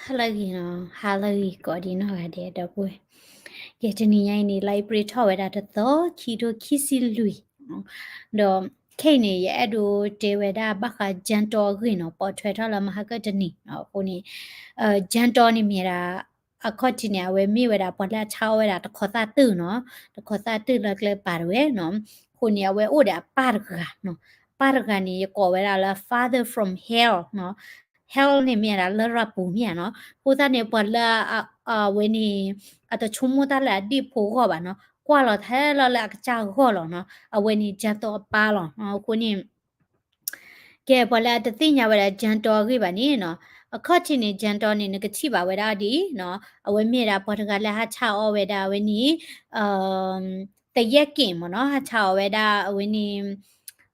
ဟါလၢအဂ့ၤနီၤ, ဟါလၢအဂ့ၤကိးဒံးနီၢ်ဂၤဒဲး ဒီပုၢ်ဝဲၢ်, ယဲတနံၤညါအံၤန့ၣ် လါအ့ဖြ့ၣ်ထီၣ်ဝဲဒၣ်တသီ ခံထိခံဆံလွံၢ်, ဒီးခဲအံၤန့ၣ် ယအဲၣ်ဒိးတဲဝဲဒၣ်ဘၣ်ဃး John Doe အဂ့ၢ်နီၤ, ပိာ်ထွဲထီၣ်လၢမဟါကတနံၤအဃိန့ၣ်, John Doe န့ၣ်မ့ၢ်ဒၣ် အခီၣ်ထံးန့ၣ် အဝဲမ့ၢ်ဝဲဒၣ်ပှၤလၢအဆါအီၣ်ဝဲဒၣ်တခီသၣ်တုၣ်နီၤ, တခီသၣ်တုၣ်လၢကျဲပၤတဝဲနီၤ, အဃိန့ၣ် အဝဲအိၣ်ဒီးအပၢ်တဂၤနီၤ, အပၢ်တဂၤန့ၣ် ယကိးဝဲဒၣ်လၢ father from hell နီၤ, hell န့ၣ်မ့ၢ်ဒၣ်လရာ်ပူၤမ့ၢ်ဧါနီၤ, အဃိသတးန့ၣ် ပှၤလၢအဝဲန့ၣ် အတဆိကမိၣ်တၢ်လၢအဒ့ၣ်ဖိဂီၢ်ဘၣ်နီၤ, ကွၢ်လီၤထဲလီၤလၢအကစၢ်ဂီၢ်လီၤနီၤ, အဝဲန့ၣ် John Doe အပၢ်လီၤ, အဃိန့ၣ် ကဲ ပှၤလၢအတသ့ၣ်ညါဝဲဒၣ် John Doe အဂ့ၢ်ဘၣ်န့ၣ်နီၤ, အခီၣ်ထံးန့ၣ် John Doe န့ၣ် နကထံၣ်ဘၣ်ဝဲဒၣ်ဒ်အံၤနီၤ, အဝဲမ့ၢ်ဝဲဒၣ်ပှၤတဂၤလၢဟးဆါအီၣ်ဝဲဒၣ်အဝဲန့ၣ် သယဲၢ်က့ၤမ့ၢ်နီၤ, ဟးဆါအီၣ်ဝဲဒၣ်အဝဲန့ၣ်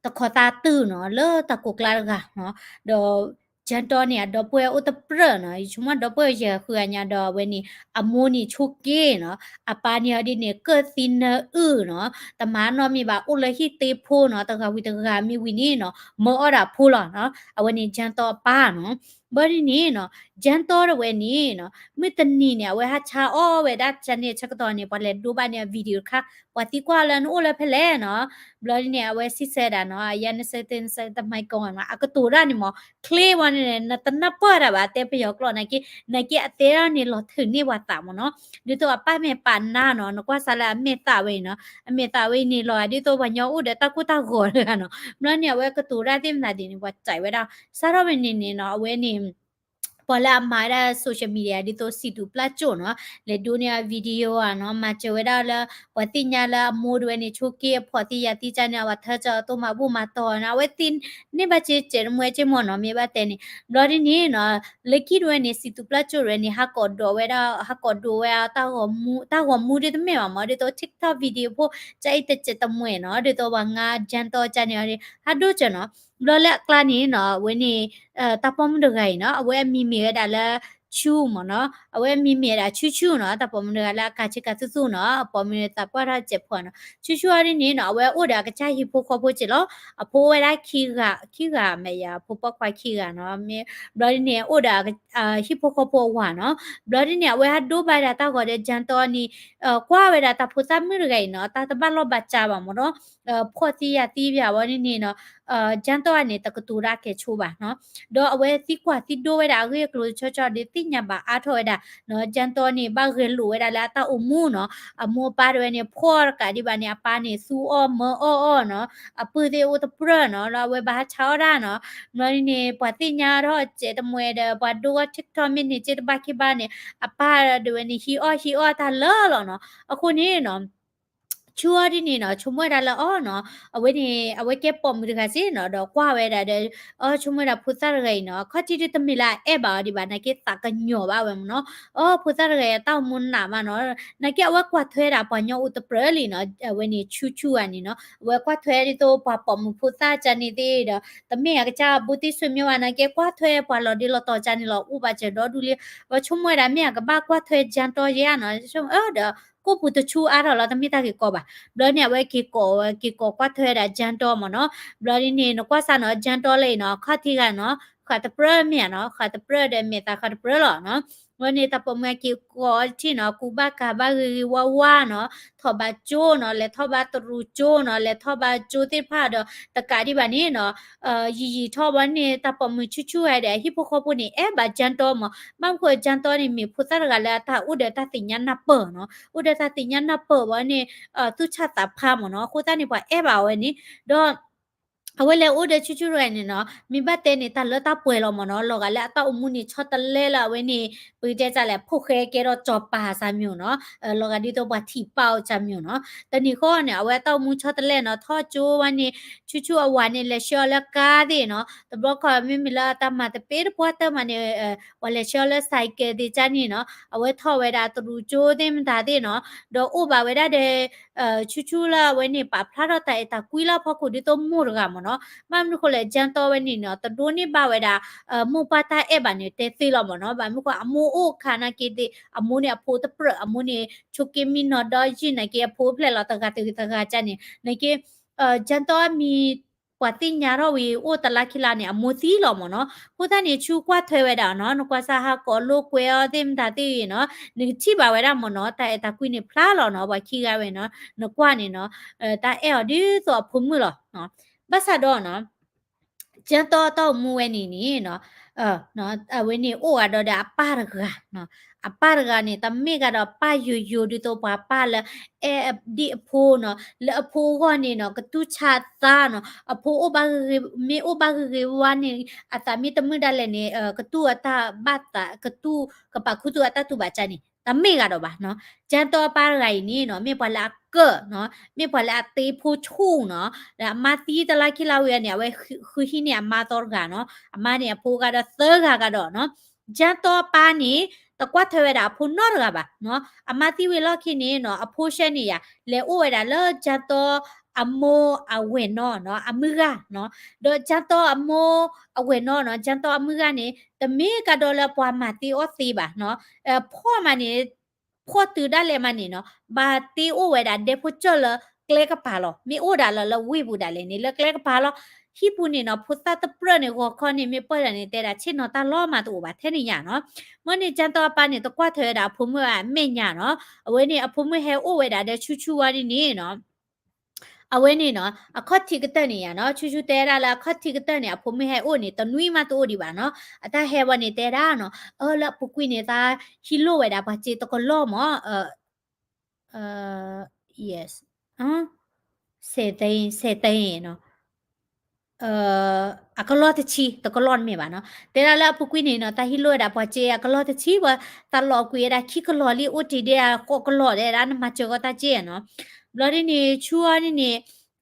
တခီသၣ်တုၣ်နီၤ လၢတၢ်ကိးကျါတဂၤနီၤ, ဒီး John Doe န့ၣ် အဒီပုၢ်ဝဲၢ်အိၣ်တပြၢၢ်နီၤ, ယဆိကမိၣ်ဒီပုၢ်ဝဲၢ်ယဲၢ်ဃုဂၤညါဒီးအဝဲန့ၣ် အမိၢ်န့ၣ်ဆိးက့နီၤ, အပၢ်န့ၣ်အီၤဒ်န့ၣ် ကၢၢ်သံနၢအုၣ်နီၤ, တမၤနီတမံၤဘၣ် အိၣ်လၢဟံၣ်တ့ဖိနီၤ, တဂၤဝံၤတဂၤမ့ၢ်ဝံၤန့ၣ်နီၤ မၢအီၣ်ဒၣ်ဖိလီၤနီၤ, အဝဲန့ၣ် John Doe အပၢ်နီၤ, ဘျီဒ်န့ၣ်နီၤ John Doe တဝဲန့ၣ်နီၤ မုၢ်တနံၤန့ၣ် အဝဲဟးဆါအီၣ်ဝဲဒၣ်ကန့ၣ်ဆၢကတီၢ်န့ၣ် ပှၤလဲၤဒိဘၣ်န့ၢ်အ video တခါ, ပှၤသံကွၢ်လၢနအိၣ်လၢဖဲလဲၣ်နီၤ, ဘျီဒ်န့ၣ် အဝဲစံးဆၢဒၣ်နီၤ, အယါနစဲတ့နစဲတမံၤကဝဲမး အကတိၤတၢ်န့ၣ်မး ချ့ဝဲန့ၣ် နတနၢ်ပၢၢ်တၢ်ဘၣ် တဲပယီၤကျိာ်နာ်က့, နာ်က့အတဲဒၣ်န့ၣ်လီၤထုးန့ၢ်ပှၤသးမ့ၢ်နီၤ, ဒ်သိးအပၢ်မ့ၢ်ပာ်နါနီၤ, နကွၢ်စးလၢအမဲာ်သၣ်ဝဲအံၤနီၤ, အမဲာ်သၣ်ဝဲအံၤန့ၣ်လီၤ ဒ်သိးပှၤညီအိၣ်ဒီးတၢ်ကိၢ်တၢ်ဂီၤတဂၤနီၤ, ဘျီန့ၣ် အဝဲကတိၤတၢ်သ့ၣ်မနုၤဒ်န့ၣ် ပှၤတဲဝဲဒၣ် စးထီၣ်ဝဲန့ၣ်န့ၣ်နီၤ အဝဲန့ၣ် ပှၤလၢအမၤဝဲဒၣ် social media ဒ်သိးစံၣ်တူၤပျၢ်ကၠိၣ်နီၤ, လဲၤဒိန့ၢ်အ video ဧါနီၤ, မၤစၢၤဝဲဒၣ်လၢ ပှၤသ့ၣ်ညါလၢအမိၢ်တဝဲန့ၣ် ဆိးက့အဖှီၣ်သံယာ်သံကၠၢန့ၣ် အဝဲထၢကၠီအသိးမၤဘူၣ်မၤတီၤနီၤ, အဝဲသ့ၣ်န့ၢ်ဘၣ်စ့စဲးတမှဲၤက့မ့ၢ်နီၤ, မ့ၢ်ဘၣ်တဲန့ၣ် ဘျီဒ်န့ၣ်နီၤ, လၢခံတဝဲန့ၣ် စံၣ်တူၤပျၢ်ကၠိၣ်တဝဲန့ၣ် ဟးကိးဒိးဝဲဒၣ် ဟးကိးဒိးဝဲအတၢ်ဂီၤမူ တၢ်ဂီၤမူဒ်တမ့ၢ်ဘၣ်မ့ၢ် ဒ်သိး TikTok video ဖိ ကၠၢအံၤတစဲးတမှဲၤနီၤ, ဒ်သိးပှၤငါ John Doe ကၠၢန့ၣ် ဟးဒိကၠၢနီၤ ဘျီလၢအကျါန့ၣ်နီၤ အဝဲန့ၣ် တၢ်ပိာ်မုၣ်တဂၤအံၤနီၤ အဝဲအမံၤမ့ၢ်ဝဲဒၣ်လၢ ဆူမ့ၢ်နီၤ, အဝဲအမံၤမ့ၢ်ဝဲဒၣ်ဆူဆူနီၤ, တၢ်ပိာ်မုၣ်တဂၤလၢအကးဆ့ကၤသူသူနီၤ, အပိာ်မုၣ်န့ၣ်သးပှၢ်ထီၣ်စဲးဖီနီၤ, ဆူဆူအီၤဒ်န့ၣ်နီၤ အဝဲအိၣ်ဒီးအကစၢ်ဟံၣ်ဖိဃီဖိစ့ၢ်လီၤ, အဖိအိၣ်ဝဲဒၣ်ခံဂၤ, ခံဂၤမ့ၢ်ယၤ အဖိပိာ်ခွါခံဂၤနီၤ, ဘျီဒ်န့ၣ် အိၣ်ဒီး ဟံၣ်ဖိဃီဖိအဝၤနီၤ, ဘျီဒ်န့ၣ် အဝဲဟးဒိဘၣ်ဒၣ်တၢ်ဂီၤဒီး John Doe န့ၣ် ကွၢ်ဝဲဒၣ်တၢ်ဖိသၣ်မုၣ်တဂၤအံၤနီၤ တၢ်တဘၣ်လီၢ်ဘၣ်စးဘၣ်မ့ၢ်နီၤ, ဖှီၣ်သံယာ်သံပၠးဝဲန့ၣ်န့ၣ်နီၤ, John Doe န့ၣ် တကတိၤဒၣ်ကဲဆိဘၣ်နီၤ, ဒီးအဝဲသံကွၢ်သံဒိဝဲဒၣ်အဂ့ၢ်အကျိၤတဆီဆီဒီး သ့ၣ်ညါဘၣ်အါထီၣ်ဝဲဒၣ်နီၤ, John Doe န့ၣ် ဘၣ်ဂဲၤလိာ်ဝဲဒၣ်လၢအတၢ်အိၣ်မူနီၤ, အမိၢ်အပၢ်တဝဲန့ၣ် ဖှီၣ်တကးဒံးဘၣ်န့ၣ် အပၢ်န့ၣ် သူအီၣ်မၢအီၣ်အီၣ်နီၤ, အပုၢ်သ့ၣ်အိၣ်တပြၢၢ်နီၤ, ဒီးအဝဲဘၣ်ဟးဆါအီၣ်ဒၣ်နီၤ, ဘျီဒ်န့ၣ် ပှၤသ့ၣ်ညါထီၣ်စဲးတမှဲၤဒီး ပှၤဒိဂီၢ် TikTok မ့ၢ်န့ၣ် စ့တဘၣ်ခံဘၣ်န့ၣ် အပၢ်တဝဲန့ၣ် ဟံးအီၣ်ဟံးအီၣ်တၢ်လၢာ်လီၤနီၤ, အဃိန့ၣ်နီၤ ဆူအီၤဒ်န့ၣ်နီၤ ဆိကမိၣ်ဝဲဒၣ်လၢအီၤနီၤ, အဝဲန့ၣ် အဝဲကဲပိာ်မုၣ်တဂၤစ့ၢ်နီၤ, ဒီးကွၢ်ဝဲဒၣ်ဒီး အီၤဆိကမိၣ်ဝဲဒၣ်ဖိသၣ်တဂၤအံၤနီၤ, အခီၣ်ထံးဒ်တမ့ၢ်လၢအအဲၣ်ဘၣ်အီၤဒံးဘၣ် နာ်က့သးကညီၤဘၣ်ဝဲမ့ၢ်နီၤ, အီၤဖိသၣ်တဂၤအံၤအတၢ်အိၣ်မူနးမးနီၤ, နာ်က့အဝဲကွၢ်ထွဲဒၣ်ပှၤညီအိၣ်တပြၢၢ်လံနီၤ, အဝဲန့ၣ်ဆူဆူဂၤန့ၣ်နီၤ, အဝဲကွၢ်ထွဲဒ်သိးပှၤပိာ်မုၣ်ဖိသၣ်ကၠၢန့ၣ်သ့ၣ်ဒီး တမ့ၢ်အကစၢ်ဘူးတံၢ်ဆွေမျိုးဘၣ် နာ်က့ကွၢ်ထွဲပှၤလီၤဒ့လီၤတီၤကၠၢန့ၣ်လီၤ အိၣ်ဘၣ်စၢၤဒီဒူၣ်လံ, အဝဲဆိကမိၣ်ဝဲဒၣ်မ့ၢ်အကဘၣ်ကွၢ်ထွဲ John Doe ယဲဧါနီၤ, ဒီး ကိၣ်ပူၤတဆူအါထီၣ်လီၤ တမ့ၢ်တၢ်ဂ့ၢ်ကီဘၣ်, ဘျီန့ၣ် အဝဲက့ၤကိး က့ၤကိးကွၢ်ထွဲဝဲဒၣ် John Doe မ့ၢ်နီၤ, ဘျီဒ်န့ၣ် နကွၢ်စၢ်နီၤ John Doe လၢအံၤနီၤ အခီၣ်ထံးဂၤနီၤ ဃးတပြၢၢ်မ့ၢ်ဧါနီၤ ဃးတပြၢၢ်ဒီးမဲာ်သးဃးတပြၢၢ်လီၤနီၤ, ဘျီန့ၣ် တၢ်ပိာ်မုၣ်က့ၤကိးအီၤတထံၣ်နီၤ ကူးဘၣ်ကၤဘၣ်ဂ့ၤဂ့ၤဝါဝါနီၤ, ထီၣ်ဘၣ်ကၠိနီၤ လဲၤထီၣ်ဘၣ်တရူးကၠိနီၤ လဲၤထီၣ်ဘၣ်ကၠိသ့ၣ်တဖၣ်ဒီး တကးဒံးဘၣ်န့ၣ်နီၤ ယံာ်ယံာ်ထီၣ်ဘၣ်န့ၣ် တၢ်ပိာ်မုၣ်ဆူၣ်ဆူၣ်ဝဲဒီး ဟံၣ်ဖိဃီဖိန့ၣ် အဲၣ်ဘၣ် John Doe မ့ၢ် ဘၣ်မနုၤဃိ John Doe န့ၣ် မ့ၢ်ဖိသၣ်တဂၤလၢအတၢ်အိၣ်ဒီးတၢ်သ့ၣ်ညါနၢ်ပၢၢ်နီၤ, အိၣ်ဒီးတၢ်သ့ၣ်ညါနၢ်ပၢၢ်ဘၣ်န့ၣ် သူၣ်ဆၣ်သးဖျါမ့ၢ်နီၤ, အဃိသတးန့ၣ် ပှၤအဲၣ်ဘၣ်ဝဲန့ၣ် ဒီး အဝဲလဲၤအိၣ်ဒီးဆူၣ်ဆူၣ်တဂၤန့ၣ်နီၤ, မ့ၢ်ဘၣ်တဲန့ၣ် တၢ်လၢတၢ်ပှဲၤလီၤမ့ၢ်နီၤ, လီၤဂာ်လၢအတၢ်အိၣ်မူန့ၣ် ဆီတလဲလၢအဝဲန့ၣ် ပတဲတၢ်လဲၣ် ဖိၣ်ဃဲကဲထီၣ်စီၤပၤစၢ်မ့ၢ်နီၤ, လီၤဂာ်ဒ်သိးပှၤထံၣ်ပာ်အီၤစၢ်မ့ၢ်နီၤ, တနံၤဃီန့ၣ် အဝဲအတၢ်အိၣ်မူဆီတလဲနီၤ, ထီၣ်ကၠိဝဲန့ၣ် ဆူၣ်ဆူၣ်အဝၤန့ၣ် လဲၤဆှၢအီၤလၢကါသ့ၣ်နီၤ, တဘျီခီမ့မ့ၢ်လၢတၢ်မၤတပ့တပှၢ်တၢ်မၤန့ၣ် ပှၤလဲၤဆှၢအီၤလၢ ဆိုင်ကယ် သ့ၣ်ကၢ်န့ၣ်နီၤ, အဝဲထီၣ်ဝဲဒၣ်တရူးကၠိသ့ၣ်မတၤသ့ၣ်နီၤ, ဒီးအိၣ်ဘၣ်ဝဲဒၣ်ဒီး ဆူၣ်ဆူၣ်လၢအဝဲန့ၣ် ပာ်ဖျါထီၣ်တၢ်အဲၣ်တၢ်ကွံလၢအဖီခိၣ်ဒ်သိးမိၢ်တဂၤမ့ၢ်နီၤ, ဘၣ်မနုၤဃိလဲၣ် ကၠၢ်တီဝဲန့ၣ်နီၤ တဒိးန့ၢ်ဘၣ်ဝဲဒၣ် မိၢ်ပၢ်တၢ်အဲၣ်ဘၣ်န့ၣ် တဲသ့လီၤမ့ၢ်နီၤ, ဘၣ်မနုၤဃိအမိၢ်အိၣ်ခါနာ်က့သ့ၣ် အမိၢ်န့ၣ်အဖိတပြၢၢ် အမိၢ်န့ၣ် ဆိးက့မံနီၤဒီးယုၢ်နာ်က့အဖိဖျဲၣ်လီၤတဂၤတဂၤတဂၤကၠၢ်န့ၣ် နာ်က့ ကၠၢ်တီအမံၤ ပှၤသ့ၣ်ညါထီၣ်ဝံၤအိၣ်တလါခံလါန့ၣ် အမိၢ်သံလီၤမ့ၢ်နီၤ. အဃိသတးန့ၣ် ဆူကွၢ်ထွဲဝဲဒၣ်နီၤ, နကွၢ်စၢ်ဟးကိးလိာ်ကွဲအီၤသ့ၣ်မတၤသ့ၣ်ဂ့ၤနီၤ, နကထံၣ်ဘၣ်ဝဲဒၣ်မ့ၢ်နီၤ, တၢ်အဲၣ်တၢ်ကွံန့ၣ်ဖျါလီၤနီၤ, ပှၤခံဂၤဝဲနီၤ, နကွၢ်န့ၣ်နီၤ, တၢ်အဲၣ်အီၤဒ်သိးအဖိမုၣ်လီၤ. ဘၣ်ဆၣ်ဒီးနီၤ ကၠၢ်တီၢ်တၢ်အိၣ်မူဝဲန့ၣ်န့ၣ်နီၤ, အဝဲန့ၣ်အိၣ်ဂၤဒီးဒီးအပၢ်တဂၤ, အပၢ်တဂၤန့ၣ် တမ့ၢ်ဂၤဒီးပၢ်ယိယိဒ်သိးပှၤပၢ်လၢ အဲၣ်ဒံၣ်အဖိနီၤ, လၢအဖိအဂီၢ်န့ၣ်နီၤ ကတူၢ်ဆါသးနီၤ, အဖိအိၣ်ဘၣ်ဂ့ၤဂ့ၤ, မ့ၢ်အိၣ်ဘၣ်ဂ့ၤဂ့ၤဝါန့ၣ် အသးမ့ၢ်တမုာ်ဒၣ်လဲာ်န့ၣ် ကတူၢ်အတၢ်ဘၣ်သး, ကတူၢ်ကပာ်ခူသူၣ်အတၢ်တူၢ်ဘၣ်ကၠၢ်န့ၣ် တမ့ၢ်ဂၤဒီးဘၣ်နီၤ. ကၠၢ်တီၢ်အပၢ်တဂၤအံၤန့ၣ်နီၤ မ့ၢ်ပှၤလၢအကၢၣ်နီၤ, မ့ၢ်ပှၤလၢအတ့ဖိဆူၣ်နီၤ, ဒီးအမါသံတလါခံလါဝံၤအန့ၣ် အဝဲဃုဟံးန့ၢ်အမါသီတဂၤနီၤ, အမါန့ၣ် အဖိဂၤဒီးသၢဂၤဂၤဒီးနီၤ. ကၠၢ်တီၢ်အပၢ်န့ၣ် တကွၢ်ထွဲဝဲဒၣ်အဖိနီတဂၤဘၣ်နီၤ. အမါသံဝံၤလီၢ်ခံန့ၣ်နီၤ အဖိရှဲန့ၣ်ယၤ လဲၤအိၣ်ဝဲဒၣ်လၢကၠၢ်တီၢ်အမိၢ်အဝဲၢ်နီၢ်နီၤ, အမုၢ်ဂၤနီၤ, ဒီးကၠၢ်တီၢ်အမိၢ်အဝဲၢ်နီၢ်နီၤ, ကၠၢ်တီၢ်အမုၢ်ဂၤန့ၣ် တမ့ၢ်ကဒီးလၢပှၤမၤသ့အီၣ်သ့ဘၣ်နီၤ, ဖှီၣ်မးန့ၣ် ဖှီၣ်တုၤဒၣ်လဲာ်မးန့ၣ်နီၤ ဘၣ်တ့အိၣ်ဝဲဒၣ်ဒဲဖိကၠၢၢ်လၢကျဲကပၤလီၤ. မ့ၢ်အိၣ်ဒၣ်လၢလၢဝ့ၢ်ပူၤဒၣ်လဲာ်န့ၣ် လၢကျဲကပၤလီၤ. ဟံၣ်ပူၤန့ၣ်နီၤ ဖိသၣ်တပြၢၢ်န့ၣ် ဂီၤခီန့ၣ် မ့ၢ်ပၢၢ်ဒၣ်န့ၣ် တဲဒၣ်ဆ့ၣ်နီၤတၢ်လီၤမးတအိၣ်ဘၣ်ထဲန့ၣ်ညါနီၤ. မ့ၢ်န့ၣ် ကၠၢ်တီၢ်အပၢ်န့ၣ် တကွၢ်ထွဲဝဲဒၣ်အဖိမုၣ်အမဲာ်ညါနီၤ. အဝဲန့ၣ် အဖိမုၣ်ဟဲအိၣ်ဝဲဒၣ်ဒီးဆူၣ်ဆူၣ်ဝဲန့ၣ်န့ၣ်နီၤ အဝဲန့ၣ်နီၤ အခီၣ်ထံးကတၢၢ်န့ၣ်ယါနီၤ, ဆူၣ်ဆူၣ်တဲဒၣ်လၢအခီၣ်ထံးကတၢၢ်န့ၣ် အဖိမုၣ်ဟဲအိၣ်န့ၣ် တနွံမးတအိၣ်ဒံးဘၣ်နီၤ. အတၢ်ဟဲဝဲန့ၣ်တဲဒၣ်နီၤ, အၢ လၢအပူၤကွံာ်န့ၣ် သးဟံးလိၢ်ဝဲဒၣ်ပှၤစ့တကလီၢ်မး, ဆဲးတဲ ဆဲးတဲနီၤ အကလီၢ်တဆံ တကလီၢ်တမ့ၢ်ဘၣ်နီၤ. တဲဒၣ်လၢအပူၤကွံာ်န့ၣ်နီၤ တၢ်ဟံးလိၢ်ဝဲဒၣ်ပှၤစ့အကလီၢ်တဆံ ဝဲ သးလီၤကွံာ်ဝဲဒၣ်ခံကလီၢ်လံ အိၣ်တ့ၢ်ဒဲးအဃိးကလီၢ်ဒဲးဒၣ် နမၤစၢၤဂီၢ်တၢ်စ့နီၤ. ဘျီဒ်န့ၣ် ဆူအီၤဒ်န့ၣ်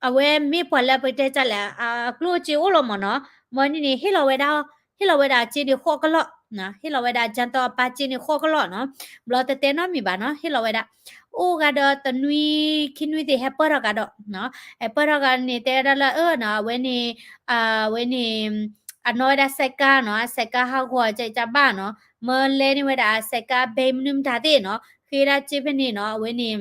အဝဲမ့ၢ်ပှၤလၢပတဲတၢ်လဲၣ် အကျိၣ်အစ့အိၣ်လီၤမးနီၤ. မ့ၢ်ဒ်န့ၣ် ဟ့ၣ်လီၤဝဲဒၣ် ဟ့ၣ်လီၤဝဲဒၣ်အစ့န့ၣ်ဃိးကလီၢ်, ဟ့ၣ်လီၤဝဲဒၣ်ကၠၢ်တီၢ်အပၢ်စ့န့ၣ်ဃိးကလီၢ်နီၤ. ဘျီတတဲနီတမံၤဘၣ်နီၤ ဟ့ၣ်လီၤဝဲဒၣ် အိၣ်ဂၤဒီးတနွံခံနွံသ့ၣ် ဟဲပၢၢ်ထီၣ်ကဒီး, ဟဲပၢၢ်ထီၣ်ကဒီးန့ၣ် တဲဒၣ်လၢအၢနီၤ အဝဲန့ၣ် အဝဲန့ၣ် အနီၣ်ဝဲဒၣ်စဲးကါနီၤ အစဲးကါဟးဂီၤကၠဲးကၠၢ်ဘၣ်နီၤ မၢလဲန့ၢ်ဝဲဒၣ်အစဲးကါဘဲမနုၤမတၤသ့ၣ်နီၤ ဃ့ဒၣ်စ့ဖဲန့ၣ်နီၤ အဝဲန့ၣ်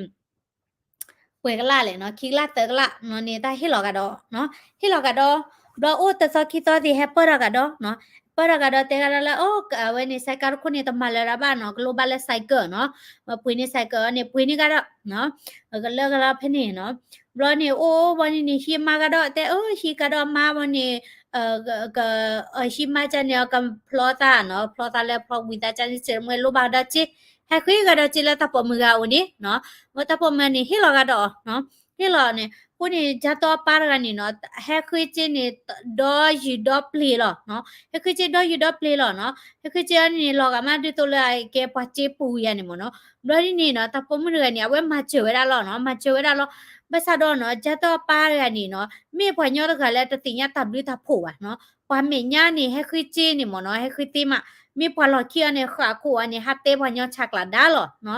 ပှဲၤကလးလဲၣ်နီၤ ခံကလးသၢကလးနီၤန့ၣ် တၢ်ဟ့ၣ်လီၤကဒီး, ဟ့ၣ်လီၤကဒီး, ဘျီအိၣ်တသီခံသီသ့ၣ် ဟဲပၢၢ်ထီၣ်ကဒီးနီၤ, ပၢၢ်ထီၣ်ကဒီးတဲကဒီးလၢ အဝဲန့ၣ် စဲးကါတခိၣ်န့ၣ် တမၤလၢၤဒၣ်ဘၣ်နီၤ ကလိၣ်ဘၣ်လၢ cycle နီၤ, မ့ၢ်ပှ့ၤန့ၢ် cycle န့ၣ် ပှ့ၤန့ၢ်ကဒီး ကလၢကလၢဖဲန့ၣ်နီၤ, ဘျီန့ၣ် အိၣ်ဝဲန့ၣ်န့ၣ် ဟံးမါကဒီး တဲအၢ ဟံးကဒီးမါဝဲန့ၣ် ဟံးမါကန့ၣ် ကဖျီသးနီၤ ဖျီသးလၢဖျီဝံၤသးကန့ၣ် စဲးမွဲလိၣ်ဘၣ်ကဒီးစ့, ဟဲဃ့ကဒီးစ့လၢတၢ်ပိာ်မုၣ်ဂၤအအိၣ်န့ၣ်နီၤ, မ့ၢ်တၢ်ပိာ်မုၣ်န့ၣ် ဟ့ၣ်လီၤကဒီးအီၤ ဟ့ၣ်လီၤန့ၣ် အဃိန့ၣ် ကၠၢ်တီၢ်အပၢ်တဂၤန့ၣ်နီၤ ဟဲဃ့စ့န့ၣ် ဒီယုာ်ဒီပျ့ၤလီၤ, ဟဲဃ့စ့ဒီယုာ်ဒီပျ့ၤလီၤနီၤ, ဟဲဃ့စ့န့ၣ် လီၤဂာ်မးဒ်သိးလၢအကဲပှၤစ့ပူၤယါန့ၣ်မ့ၢ်နီၤ, ဘျီဒ်န့ၣ်နီၤ တၢ်ပိာ်မုၣ်တဂၤန့ၣ် အဝဲမၤစၢၤဝဲဒၣ်လီၤနီၤ မၤစၢၤဝဲဒၣ်လီၤ, ဘၣ်ဆၣ်ဒီးနီၤ ကၠၢ်တီၢ်အပၢ်တဂၤန့ၣ်နီၤ မ့ၢ်ပှၤညီတဂၤလၢတသ့ၣ်ညါတၢ်ဘျုးတၢ်ဖှိၣ်ဘၣ်နီၤ, ပှၤမဲာ်ညါန့ၣ် ဟဲဃ့စ့န့ၣ်မ့ၢ်နီၤ ဟဲဃ့သ့မး, မ့ၢ်ပှၤလီၢ်ခံအီၤန့ၣ် ဃၣ်ခိၣ်အီၤန့ၣ် ဟးတဲပှၤညီဆးကျၢ်ဒါလီၤနီၤ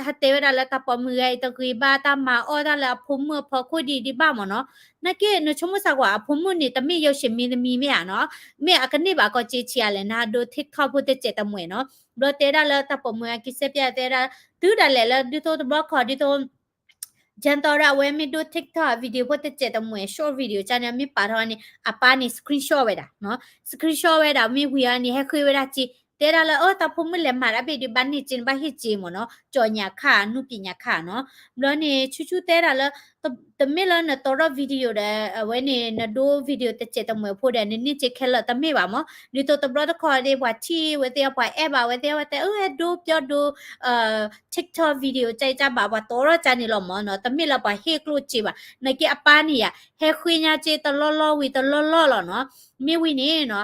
ဟးတဲဝဲဒၣ်လၢတၢ်ပိာ်မုၣ်ဂၤအံၤ တဂ့ၤဘၣ်တၢ်မၤအီၣ်တၢ်လၢအဖိမုၣ်အဖီခိၣ်ဒ်အံၤဒံးဘၣ်မ့ၢ်နီၤ, နာ်က့ နဆိကမိၣ်စ့ၢ်ကီး အဖိမုၣ်န့ၣ် တမ့ၢ်ယိၤၡ့မံၤသမံၤမ့ၢ်ဧါနီၤ, မ့ၢ်အကန့ၢ်ဘၣ်ကီၢ်စ့ဆံးအါလဲၣ် နဒိ TikTok ဖိတစဲးတမှဲၤနီၤ, ဘျီတဲဒၣ်လၢတၢ်ပိာ်မုၣ်အကံစဲးပျဲတဲဒၣ် တုၤဒၣ်လဲာ်လၢဒ်သိးတဘျီခီဒ်သိး ကၠၢ်တီၢ်ဒၣ်ဝဲမ့ၢ်ဒိ TikTok video ဖိတစဲးတမှဲၤ short video ကန့ၣ် မ့ၢ်ပာ်ထီၣ်န့ၣ် အပၢ်န့ၣ် screenshot ဝဲဒၣ်နီၤ, screenshot ဝဲဒၣ် မ့ၢ်ဝံၤအီၤန့ၣ် ဟဲဃ့ဝဲဒၣ်စ့, တဲဒၣ်လၢ အၢ တၢ်ဖိမုၣ်လဲၤမၤတၢ်ဘ့ၣ်ဒုး ဘၣ်န့ၢ်စ့န့ၣ် ဘၣ်ဟ့ၣ်စ့မ့ၢ်နီၤ, ကၠီၣ်ညၣ်ခါ နူပညၣ်ခါနီၤ, ဘျီန့ၣ် ဆူၣ်ဆူၣ်တဲဒၣ်လၢ တမ့ၢ်လၢနတီၤထီၣ် video ဒီး အဝဲန့ၣ် နဒိ video တစဲးတမှဲၤဖိဒီး နန့ၢ်စ့ခဲလၢာ်တမ့ၢ်ဘၣ်မ့ၢ်, ဒ်သိးတဘျီတခီၣ်ဒ် ပှၤထံၣ်ဝဲသ့ၣ် ပှၤအဲၣ်ဘၣ်ဝဲသ့ၣ် ဝဲတဲ အၢ အဲၣ်ဒိပျီဒိ TikTok video ကၠါကၠါဘၣ် ပှၤတီၤထီၣ်ကၠါန့ၣ်လီၤမ့ၢ်နီၤ, တမ့ၢ်လၢပှၤဟ့ၣ်ကျိၣ်စ့ဘၣ်, နာ်က့အပၢ်န့ၣ်ယါ ဟဲဃ့ညါစ့တလီၢ်လီၢ်ဝံၤတလီၢ်လီၢ်လီၤနီၤ, မ့ၢ်ဝံၤန့ၣ်နီၤ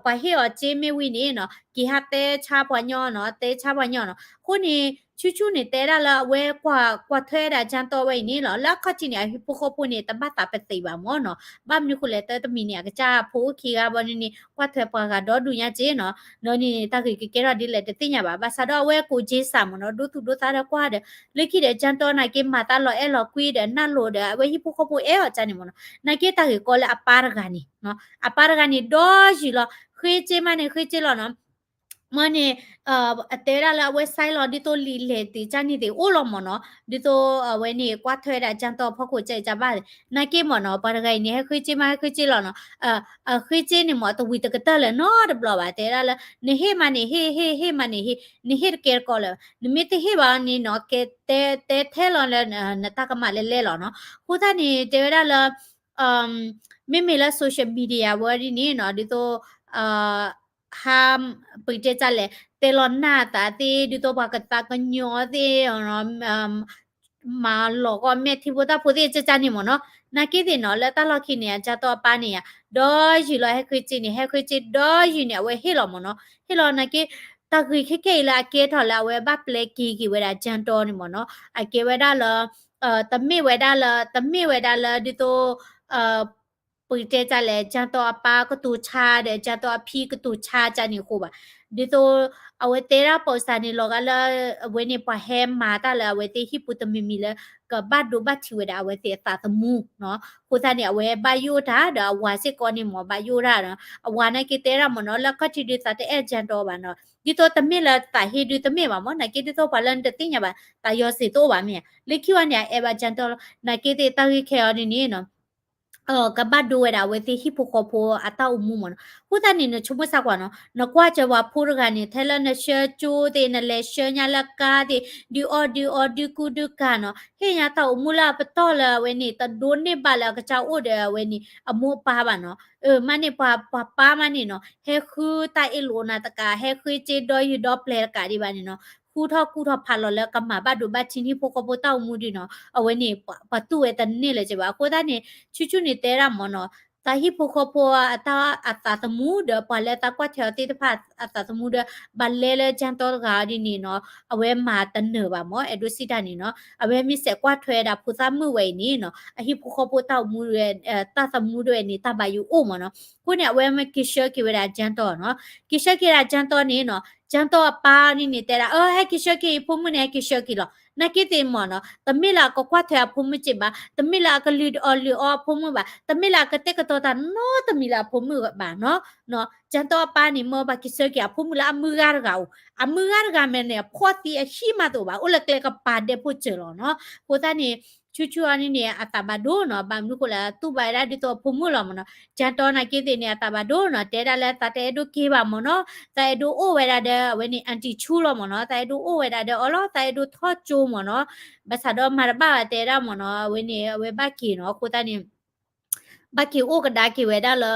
ပှၤဟ့ၣ်အီၤစ့မ့ၢ်ဝံၤန့ၣ်နီၤ က့ၤဟးတဲဆါပှၤညီနီၤ, တဲဆါပှၤညီနီၤ, အဃိန့ၣ် ဆူၣ်ဆူၣ်န့ၣ် တဲဒၣ်လၢအဝဲကွၢ်ထွဲဒၣ်ကၠၢ်တီၢ်ဝဲအံၤန့ၣ်လီၤ, လၢအခီၣ်ထံးန့ၣ် အဟံၣ်ဖိဃီဖိန့ၣ် တဘၣ်သးပသံးဘၣ်မ့ၢ်နီၤ, ဘၣ်မနုၤဃိလဲၣ် တၢ်တမံၤန့ၣ် အကစၢ်ဖိအိၣ်ခံဂၤဘၣ်န့ၣ်န့ၣ် ကွၢ်ထွဲပှၤဂၤဒီဒူၣ်ညါစ့နီၤ, ဒီးန့ၣ် တၢ်ဂ့ၢ်ကကဲထီၣ်ဒ်လဲၣ်တသ့ၣ်ညါဘၣ်, ဘၣ်ဆၣ်ဒီးအဝဲကိးက့စၢ်မ့ၢ်နီၤ, ဒိသူၣ်ဒိသးဒီးကွၢ်ဒီး လၢခံဒီး ကၠၢ်တီၢ်နာ်က့ မၤတၢ်လီၤအဲၣ်လီၤကွံဒီး နၢ်လိၤဒီး အဝဲဟံၣ်ဖိဃီဖိအဲၣ်အီၤကၠါန့ၣ်မ့ၢ်နီၤ, နာ်က့တၢ်ဂ့ၢ်ကီလၢအပၢ်တဂၤန့ၣ်, အပၢ်တဂၤန့ၣ် ဒီယုာ်လီၤ, ဃ့စ့မးန့ၣ် ဃ့စ့လီၤနီၤ, မ မ့ၢ်န့ၣ် အတဲဝဲဒၣ်လၢအဝဲ sign လီၤ ဒ်သိးလံာ်လဲၢ်သ့ၣ်ကၢ်န့ၣ်သ့ၣ်အိၣ်လီၤမ့ၢ်နီၤ, ဒ်သိးအဝဲန့ၣ် ကွၢ်ထွဲဝဲဒၣ် ကၠၢ်တီၢ်အဖီခိၣ် ကၠဲးကၠၢ်ဘၣ် နာ်က့မ့ၢ်နီၤ, ပှၤတဂၤအံၤန့ၣ် ဟဲဃ့စ့မး ဟဲဃ့စ့လီၤနီၤ, အဃ့စ့န့ၣ်မ့ၢ် တဝံၤတကတၢၢ်လၢၤနီတဘျီဘၣ်, တဲဝဲဒၣ်လၢ နဟ့ၣ်မးန့ၣ် ဟ့ၣ် ဟ့ၣ် ဟ့ၣ်မးန့ၣ် ဟ့ၣ်, နဟ့ၣ်တကဲတကိးလၢၤဘၣ်, နမ့ၢ်တဟ့ၣ်ဘၣ်န့ၣ်နီၤ ကဲ တဲ တဲထဲလီၤလၢ နတၢ်ကမၣ်လဲၣ်လဲၣ်လီၤနီၤ, အဃိသတးန့ၣ် တဲဝဲဒၣ်လၢ မ့မ့ၢ်လၢ social media ဝဲဒ်န့ၣ်နီၤ, ဒ်သိး ဟါ ပကတဲတၢ်လဲၣ် တဲလီၤနၢ်သးသ့ၣ် ဒ်သိးပှၤကသးကညီၤသ့ၣ် မၤလီၤကီမဲာ်ထံဖိတၢ်ဖိသ့ၣ် ကၠၢ်ကၠၢ်န့ၣ်မ့ၢ်နီၤ, နာ်က့သ့ၣ်နီၤ လၢတၢ်လီၢ်ခံန့ၣ် အကၠၢ်တီၢ်အပၢ်န့ၣ်ဧါ, ဒီးယံာ်လီၤ ဟဲဃ့စ့န့ၣ် ဟဲဃ့စ့ဒီးယံာ်န့ၣ် အဝဲဟ့ၣ်လီၤမ့ၢ်နီၤ, ဟ့ၣ်လီၤနာ်က့ တၢ်ဂ့ၢ်ခဲခဲအံၤလၢအကဲထီၣ်လၢအဝဲဘၣ်ပျဲက့ၤက့ၤဝဲဒၣ် ကၠၢ်တီၢ်န့ၣ်မ့ၢ်နီၤ, အကဲဝဲဒၣ်လၢ တမ့ၢ်ဝဲဒၣ်လၢ တမ့ၢ်ဝဲဒၣ်လၢ ဒ်သိး ပကတဲတၢ်လဲၣ် ကၠၢ်တီၢ်အပၢ်ကတိၤဆါဒီး ကၠၢ်တီၢ်အဖံကတိၤဆါကၠၢ်န့ၣ်အဃိဘၣ်, ဒ်သိး အဝဲတဲဒၣ်ပိာ်စၢ်န့ၣ် လီၤဂာ်လၢ အဝဲန့ၣ်ပှၤဟဲမၤတၢ်လၢအဝဲသ့ၣ်ဟံၣ်ပူၤတမံၤမံၤလၢ ကဘၣ်ဒိဘၣ်ထံးဝဲဒၣ်အဝဲသ့ၣ်အသးသမူနီၤ, အဃိသတးန့ၣ် အဝဲဘၣ်ယိၣ်တၢ်ဒီးအဝၤစ့ၢ်ကီးန့ၣ်မ့ၢ် ဘၣ်ယိၣ်တၢ်ဒီး အဝၤနာ်က့တဲဒၣ်မ့ၢ်နီၤ လၢခီၣ်ထံးဒုးသးတအဲၣ်ကၠၢ်တီၢ်ဘၣ်နီၤ, ဒ်သိးတမ့ၢ်လၢသးဟ့ဒုးတမ့ၢ်ဘၣ်မ့ၢ် နာ်က့ဒ်သိးပှၤလၢနတသ့ၣ်ညါဘၣ် သးယီၤစ့ၢ်တအိၣ်ဘၣ်မ့ၢ်ဧါ, လၢခံဝဲန့ၣ် အအဲၣ်ဘၣ်ကၠၢ်တီၢ်လီၤ, နာ်က့သ့ၣ်တၢ်ဂ့ၢ်ခဲအံၤဒ်န့ၣ်နီၤ ကဘၣ်ဒိဝဲဒၣ်အဝဲသ့ၣ်ဟံၣ်ဖိဃီဖိအတၢ်အိၣ်မူမ့ၢ်နီၤ, အဃိသတးန့ၣ် နဆိကမိၣ်စၢ်ကွၢ်နီၤ နကွၢ်စၢၤပှၤဖိတဂၤန့ၣ် ထဲလၢနဆှၢကၠိသ့ၣ် နလဲၤဆှၢညါလၢကါသ့ၣ် ဒုးအီၣ်ဒုးအီဒုးကူဒုးကၤနီၤ ဟ့ၣ်ညါတၢ်အိၣ်မူလၢအပတီၢ်လၢအဝဲန့ၣ် တဒိးန့ၢ်ဘၣ်လၢအကစၢ်အိၣ်ဒီးအဝဲန့ၣ် အမိၢ်အပၢ်ဘၣ်နီၤ, မ့ၢ်န့ၣ် ပှၤပၢ်မးန့ၣ်နီၤ ဟဲဃုတၢ်အ့ၣ်လိာ်နၤတကး ဟဲဃ့စ့ဒီယုာ်ဒီပျဲၤတကးဒံးဘၣ်န့ၣ်နီၤ ဃုထီၣ်ကူၣ်ထီၣ်ဖးလီၤလၢကမၤဘၣ်ဒိဘၣ်ထံးဟံၣ်ဖိဃီဖိတၢ်အိၣ်မူဒ်နီၤ အဝဲန့ၣ် ပှၤတူၢ်ဝဲတန့ၢ်လၢၤက့ဘၣ်, အဃိသတးန့ၣ် ဆူၣ်ဆူၣ်န့ၣ်တဲဒၣ်မ့ၢ်နီၤ တၢ်ဟံၣ်ဖိဃီဖိအတၢ်အသးသမူဒီး ပှၤလၢတၢ်ကွၢ်ထွဲအီၤသ့ၣ်တဖၣ်အသးသမူဒီး ဘၣ်လဲလၢကၠၢ်တီၢ်တဂၤအီၤဒ်န့ၣ်နီၤ အဝဲမၤတနၢၤဘၣ်မ့ၢ် အဲၣ်ဒိးစံးတၢ်န့ၣ်နီၤ အဝဲမ့ၢ်စဲးကွၢ်ထွဲဒၣ်ဖိသၣ်မုၣ်ဝဲအံၤန့ၣ်နီၤ အဟံၣ်ဖိဃီဖိတၢ်အိၣ်မူ တၢ်သမူဒ်ဝဲန့ၣ် တၢ်ဘၣ်ယိၣ်အိၣ်မ့ၢ်နီၤ, အဃိန့ၣ် အဝဲမ့ၢ်က့ၤဆှၢက့ၤဝဲဒၣ်ကၠၢ်တီၢ်နီၤ က့ၤဆှၢက့ၤဒၣ်ကၠၢ်တီၢ်န့ၣ်နီၤ ကၠၢ်တီၢ်အပၢ်န့ၣ်န့ၣ် တဲဒၣ် အၢ ဟဲက့ၤဆှၢက့ၤအဖိမုၣ်န့ၣ် ဟဲက့ၤဆှၢက့ၤလီၤ နာ်က့သ့ၣ်မ့ၢ်နီၤ တမ့ၢ်လၢအကကွၢ်ထွဲအဖိမုၣ်စ့ၢ်ဘၣ်, တမ့ၢ်လၢအကလုၢ်အီၣ်လုၢ်အီအဖိမုၣ်ဘၣ်, တမ့ၢ်လၢအကတဲာ်ကတီၤတၢ်နီတမံၤလၢအဖိမုၣ်ဘၣ်နီၤ ကၠၢ်တီၢ်အပၢ်န့ၣ် မ့ၢ်ဘၣ်က့ၤဆှၢက့ၤအဖိမုၣ်လၢအမုၢ်ဂၤတဂၤအိၣ်, အမုၢ်ဂၤတဂၤမ့ၢ်န့ၣ် အဖှီၣ်သံအဟံၣ်မးတအိၣ်ဘၣ် အိၣ်လၢကျဲကပၤဒဲဖိစၢၤလီၤနီၤ, အဃိသတးန့ၣ် ဆူၣ်ဆူၣ်အီၤန့ၣ်န့ၣ် အသးဘၣ်ဒိနီၤ, ဘၣ်မနုၤဃိလဲၣ် တူၢ်ဘၣ်ဝဲဒၣ်ဒ်သိးအဖိမုၣ်လီၤမ့ၢ်နီၤ, ကၠၢ်တီၢ်နာ်က့သ့ၣ်န့ၣ် အသးဘၣ်ဒိနီၤ, တဲဒၣ်လၢသးတအဲၣ်ဒိးက့ၤဘၣ်မ့ၢ်နီၤ, သးအဲၣ်ဒိးအိၣ်ဝဲဒၣ်ဒီး အဝဲန့ၣ် aunty ဆူလီၤမ့ၢ်နီၤ, သးအဲၣ်ဒိးအိၣ်ဝဲဒၣ်ဒီးအီၤလီၤ, သးအဲၣ်ဒိးထီၣ်ကၠိမ့ၢ်နီၤ, ဘၣ်ဆၣ်ဒီးမၤတဘၣ်ဘၣ်တဲဒၣ်မ့ၢ်နီၤ, အဝဲန့ၣ် အဝဲဘၣ်က့ၤနီၤ, အဃိသတးန့ၣ် ဘၣ်က့ၤအိၣ်ကဒါက့ၤဝဲဒၣ်လၢ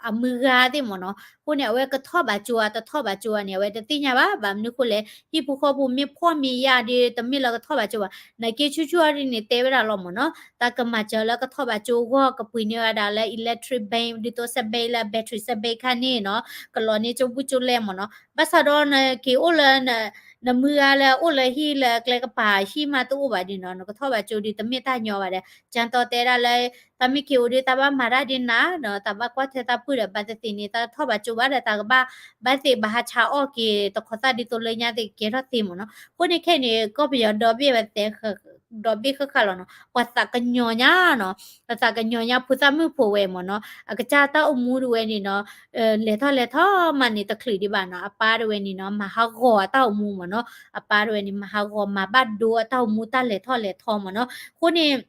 အမုၢ်ဂၤသ့ၣ်မ့ၢ်နီၤ, အဃိန့ၣ် အဝဲကထီၣ်ဘၣ်ကၠိဧါ တထီၣ်ဘၣ်ကၠိဧါန့ၣ် အဝဲတသ့ၣ်ညါဘၣ်, ဘၣ်မနုၤဃိလဲၣ် ဟံၣ်ဖိဃီဖိမ့ၢ်ဖှီၣ်မ့ၢ်ယာ်ဒီး တမ့ၢ်လၢကထီၣ်ဘၣ်ကၠိဘၣ်, နာ်က့ဆူၣ်ဆူၣ်အီၤဒ်န့ၣ် တဲဝဲဒၣ်လီၤမ့ၢ်နီၤ, တၢ်ကမၤစၢၤလၢကထီၣ်ဘၣ်ကၠိအဂီၢ် ကပှ့ၤန့ၢ်ဝဲဒၣ်လၢ electric bike ဒ်သိး စဲးဘ့လၢ battery စဲးဘ့ခါန့ၣ်နီၤ, ကလီၤန့ၢ်ကၠိဘူၣ်ကၠိလဲမ့ၢ်နီၤ, ဘၣ်ဆၣ်ဒီးနက့ၤအိၣ်လၢ နမုၢ်ဂၤလၢအိၣ်လၢဟံၣ်လၢကျဲကပၤဟံၣ်မးတအိၣ်ဘၣ်ဒီးနီၤ, နကထီၣ်ဘၣ်ကၠိဒီး တမ့ၢ်တၢ်ညီဘၣ်ဒီး ကၠၢ်တီၢ်တဲဒၣ်လၢ တၢ်မ့ၢ်က့ၤအိၣ်ဒီး တၢ်ဘၣ်မၤတၢ်ဒ်နၤနီၤ, တၢ်ဘၣ်ကွၢ်ထွဲတၢ်ဖုၣ်ဒီး ဘၣ်သ့ၣ်သ့ၣ်န့ၣ် တၢ်ထီၣ်ဘၣ်ကၠိဘၣ်ဒီး တၢ်ကဘၣ် ဘၣ်သ့ၣ်ဘၣ်ဟးဆါအီၣ်က့ၤ တခီသၣ်ဒ်သိးလၢညါသ့ၣ်ကဲထီၣ်သ့မ့ၢ်နီၤ, အဃိန့ၣ်ခဲအံၤန့ၣ် ကီၢ်ပယီၤဒီဘ့ၣ်ဝဲသဲ ဒီဘ့ၣ်ဃၣ်ဃၣ်လီၤနီၤ, ပှၤသးကညီၤညါနီၤ, ပှၤသးကညီၤညါဖိသၣ်မုၣ်ဖိဝဲမ့ၢ်နီၤ, အကစၢ်တၢ်အိၣ်မူတဝဲန့ၣ်နီၤ လဲၤထီၣ်လဲၤထီၣ်မးန့ၣ် တချုးဒံးဘၣ်နီၤ, အပၢ်တဝဲန့ၣ်နီၤ မၤဟးဂီၤအတၢ်အိၣ်မူမ့ၢ်နီၤ, အပၢ်တဝဲန့ၣ် မၤဟးဂီၤမၤဘၣ်ဒိအတၢ်အိၣ်မူတၢ်လဲၤထီၣ်လဲၤထီမ့ၢ်နီၤ, အဃိန့ၣ်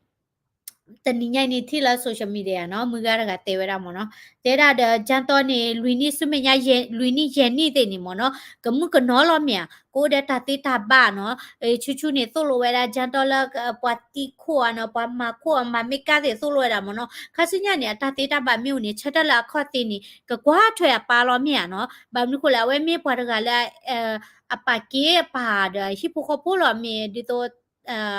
တနံၤညါအံၤန့ၣ် ထံၣ်လၢ social media နီၤ, မုၢ်ဂၤတဂၤတဲဝဲဒၣ်မ့ၢ်နီၤ, တဲဒၣ်ဒီး ကၠၢ်တီၢ်န့ၣ် လွံၢ်နံၣ်ဆူမဲာ်ညါ လွံၢ်နံၣ်ယဲၢ်နံၣ်သ့ၣ်န့ၣ်မ့ၢ်နီၤ, ကမုၣ်ကနီၤလီၤမ့ၢ်ဧါ, ကအိၣ်ဒီးတၢ်သ့တၢ်ဘၣ်နီၤ, ဆူၣ်ဆူၣ်န့ၣ် သိၣ်လိဝဲဒၣ် ကၠၢ်တီၢ်လၢ ပှၤသံခိၣ်ဧါနီၤ, ပှၤမၤခိၣ်ဧါ မၤမ့ၢ်ကၢ်သ့ၣ်သိၣ်လိဝဲဒၣ်မ့ၢ်နီၤ, ခါဆူညါန့ၣ် အတၢ်သ့တၢ်ဘၣ်မ့ၢ်အိၣ်န့ၣ် ဆၢထၢၣ်လၢအခီၣ်သ့န့ၣ် ကကွၢ်ထွဲအပၢ်လီၤမ့ၢ်ဧါနီၤ, ဘၣ်မနုၤဃိလဲၣ် အဝဲမ့ၢ်ပှၤတဂၤလၢ အပာ်က့ၤအပၢ်ဒီးဟံၣ်ဖိဃီဖိလီၤ, မ့ၢ်ဒ်သိး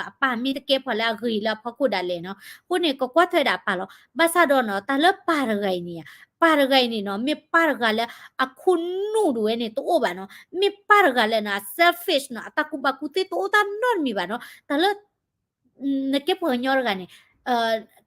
အပၢ်မ့ၢ်တကဲပှၤလၢအဂ့ၤလၢအဖီခိၣ်ဒၣ်လဲာ်နီၤ, အဃိန့ၣ် ကကွၢ်ထွဲဒၣ်အပၢ်လီၤ. ဘၣ်ဆၣ်ဒီးနီၤ တၢ်လၢပၢ်တဂၤအံၤန့ၣ်, ပၢ်တဂၤအံၤန့ၣ်နီၤ မ့ၢ်ပၢ်တဂၤလၢအခိၣ်နူာ်ဒၣ်ဝဲန့ၣ် တအိၣ်ဘၣ်နီၤ, မ့ၢ်ပၢ်တဂၤလၢနီၤ selfish နီၤ အတၢ်ကူၣ်ဘၣ်ကူၣ်သ့တအိၣ်တၢ်နီတမံၤဘၣ်နီၤ, တၢ်လၢ နကဲပှၤကညီတဂၤန့ၣ်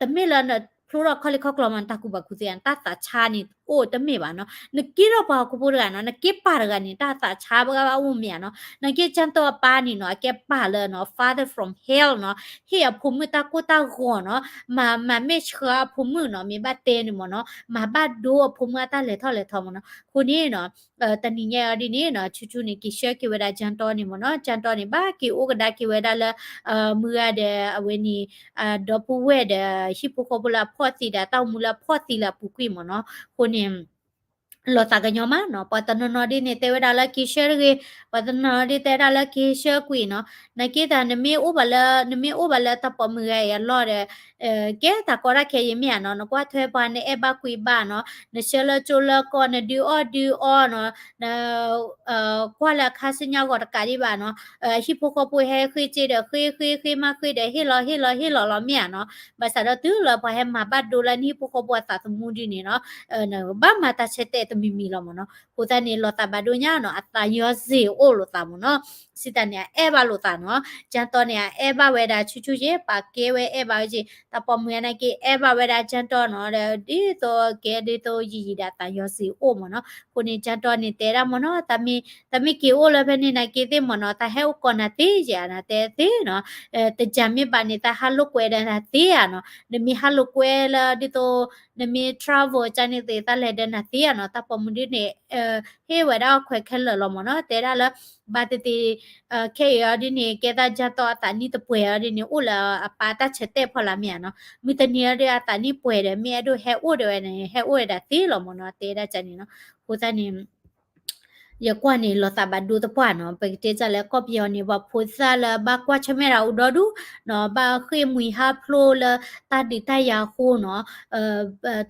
တမ့ၢ်လၢနဖျိထီၣ်ခီၣ်လ့ၢ်ခီၣ်ကျီမး နတၢ်ကူၣ်ဘၣ်ကူၣ်သ့ နတၢ်သးဆါန့ၣ် အိၣ်တမ့ၢ်ဘၣ်နီၤ. နက့ထီၣ်ပှၤဟီၣ်ခိၣ်ဖိတဂၤနီၤ, နက့ပၢ်တဂၤန့ၣ် တၢ်သးဆါဘၣ်အိၣ်မ့ၢ်ဧါနီၤ. နက့ကၠၢ်တီၢ်အပၢ်န့ၣ်နီၤ, အကဲပၢ်လၢနီၤ father from hell နီၤ, ဟ့ၣ်အဖိမုၣ်တၢ်ကိၢ်တၢ်ဂီၤနီၤ, မၤ မၤမ့ၢ်ဆှၢအဖိမုၣ်နီၤ, မ့ၢ်ဘၣ်တဲန့ၣ်မ့ၢ်နီၤ, မၤဘၣ်ဒိအဖိမုၣ်အတၢ်လဲၤထီၣ်လဲၤထီမ့ၢ်နီၤ. အဃိန့ၣ်နီၤ တနံၤညါအံၤဒ်န့ၣ်နီၤ, ဆူၣ်ဆူၣ်န့ၣ် က့ၤဆှၢက့ၤဝဲဒၣ်ကၠၢ်တီၢ်န့ၣ်မ့ၢ်နီၤ. ကၠၢ်တီၢ်န့ၣ် ဘၣ်က့ၤအိၣ်ကဒါက့ၤဝဲဒၣ်လၢ မုၢ်ဂၤဒီး အဝဲန့ၣ် ဒီပုၢ်ဝဲၢ်ဒီး ဟံၣ်ဖိဃီဖိလၢအဖှီၣ်သံဒီး တၢ်အိၣ်မူလၢအဖှီၣ်သံလၢအပူၤကွံာ်မ့ၢ်နီၤ. အဃိန့ၣ် လီၤသးကညီၤမးနီၤ, ပှၤတနီၤနီၤဒ်န့ၣ် တဲဝဲဒၣ်လၢက့ၤဆှၢတဂ့ၤ, ပှၤတနီၤနီၤဒ်တဲဒၣ်လၢက့ၤဆှၢကွံာ်နီၤ. နာ်က့တၢ် နမ့ၢ်အိၣ်ဘၣ်လၢ နမ့ၢ်အိၣ်ဘၣ်လၢတၢ်ပိာ်မုၣ်ဂၤအံၤအလီၢ်ဒီး ကဲတၢ်ကီတၢ်ခဲအံၤမ့ၢ်ဧါနီၤ, နကွၢ်ထွဲပှၤ နအဲၣ်ဘၣ်ကွံာ်ဘၣ်နီၤ, နဆှၢလၢကၠိလၢကီၢ် နဒုးအီၣ်ဒုးအီနီၤ, ကွၢ်လၢအခါဆူညါဂီၤတကးဒံးဘၣ်နီၤ, ဟံၣ်ဖိဃီဖိဟဲဃ့စ့ဒီး ဃ့ဃ့ဃ့မ့ၢ်ဃ့ဒီး ဟ့ၣ်လီၤဟ့ၣ်လီၤဟ့ၣ်လီၤလီၤမ့ၢ်ဧါနီၤ. ဘၣ်ဆၣ်ဒီးတုၤလၢပှၤဟဲမၤဘၣ်ဒိလၢနဟံၣ်ဖိဃီဖိအသးသမူဒ်န့ၣ်နီၤ, နဘၣ်မၤတၢ်ဆၢတဲာ်တမံၤမံၤလီၤမ့ၢ်နီၤ. အဃိသတးန့ၣ် လီၤသးဘၣ်ဒိညါနီၤ, အသးယီၤစ့ၢ်အိၣ်လိာ်သးမ့ၢ်နီၤ. စံးတၢ်န့ၣ် အအဲၣ်ဘၣ်လိာ်သးနီၤ. ကၠၢ်တီၢ်န့ၣ် အအဲၣ်ဘၣ်ဝဲဒၣ်ဆူၣ်ဆူၣ်ယဲၢ် ပာ်ကဲဝဲအဲၣ်ဘၣ်ဝဲက့ၤ တၢ်ပိာ်မုၣ်အနာ်က့ အဲၣ်ဘၣ်ဝဲဒၣ်ကၠၢ်တီၢ်နီၤ, ဒီးဒ်သိးကဲဒ်သိးယံာ်ယံာ်ဒီးအသးယီၤစ့ၢ်အိၣ်မ့ၢ်နီၤ. အဃိန့ၣ် ကၠၢ်တီၢ်န့ၣ် တဲဒၣ်မ့ၢ်နီၤ, တၢ်မ့ၢ် တၢ်မ့ၢ်က့ၤအိၣ်လၢဖဲန့ၣ်နာ်က့သ့ၣ်မ့ၢ်နီၤ, တၢ်ဟဲအိၣ်ကိးနၤသ့ယဲၢ်ဧါနီၤ, တဲသ့နီၤ. တယၤမ့ၢ်ဘၣ်န့ၣ် တၢ်ဟးလိာ်ကွဲဒီးနၤသ့ဧါနီၤ. နမ့ၢ်ဟးလိာ်ကွဲလၢဒ်သိး နမ့ၢ် travel ကန့ၣ်သ့ တၢ်လဲၤဒီးနၤသ့ဧါနီၤ. တၢ်ပိာ်မုၣ်ဒ်န့ၣ် ဟ့ၣ်ဝဲဒၣ်အီၣ်ခွဲးခဲလၢာ်လီၤမ့ၢ်နီၤ. တဲဒၣ်လၢ ဘၣ်သ့ၣ်သ့ၣ် ခဲအံၤအီၤဒ်န့ၣ် ကဲသးကၠၢ်တီၢ်အသးနံၣ်တပှဲၤအီၤဒ်န့ၣ် အိၣ်လၢအပၢ်တၢ်ဆၢတဲာ်ဖီလာ်မ့ၢ်ဧါနီၤ. မုၢ်တနံၤအီၤဒ်အသးနံၣ်ပှဲၤဒီး မ့ၢ်အဲၣ်ဒိးဟဲအိၣ်ဒီးဝဲန့ၣ် ဟဲအိၣ်ဝဲဒၣ်သ့လီၤမ့ၢ်နီၤ. တဲဒၣ်ကန့ၣ်နီၤ. အဃိသတးန့ၣ် ယကွၢ်န့ၣ် လီၤသးဘၣ်ဒိတပှၢ်နီၤ. ပကတဲဒ်လဲၣ် ကီၢ်ပယီၤန့ၣ် ပှၤဖိသၣ်လၢဘၣ်ကွၢ်ဆၢၣ်မဲာ်တၢ်အိၣ်ဒီဒူၣ်နီၤ, ဘၣ်ဃ့ၢ်မှံဟးဖျိးလၢတၢ်ဒုးတၢ်ယၤအဃိနီၤ,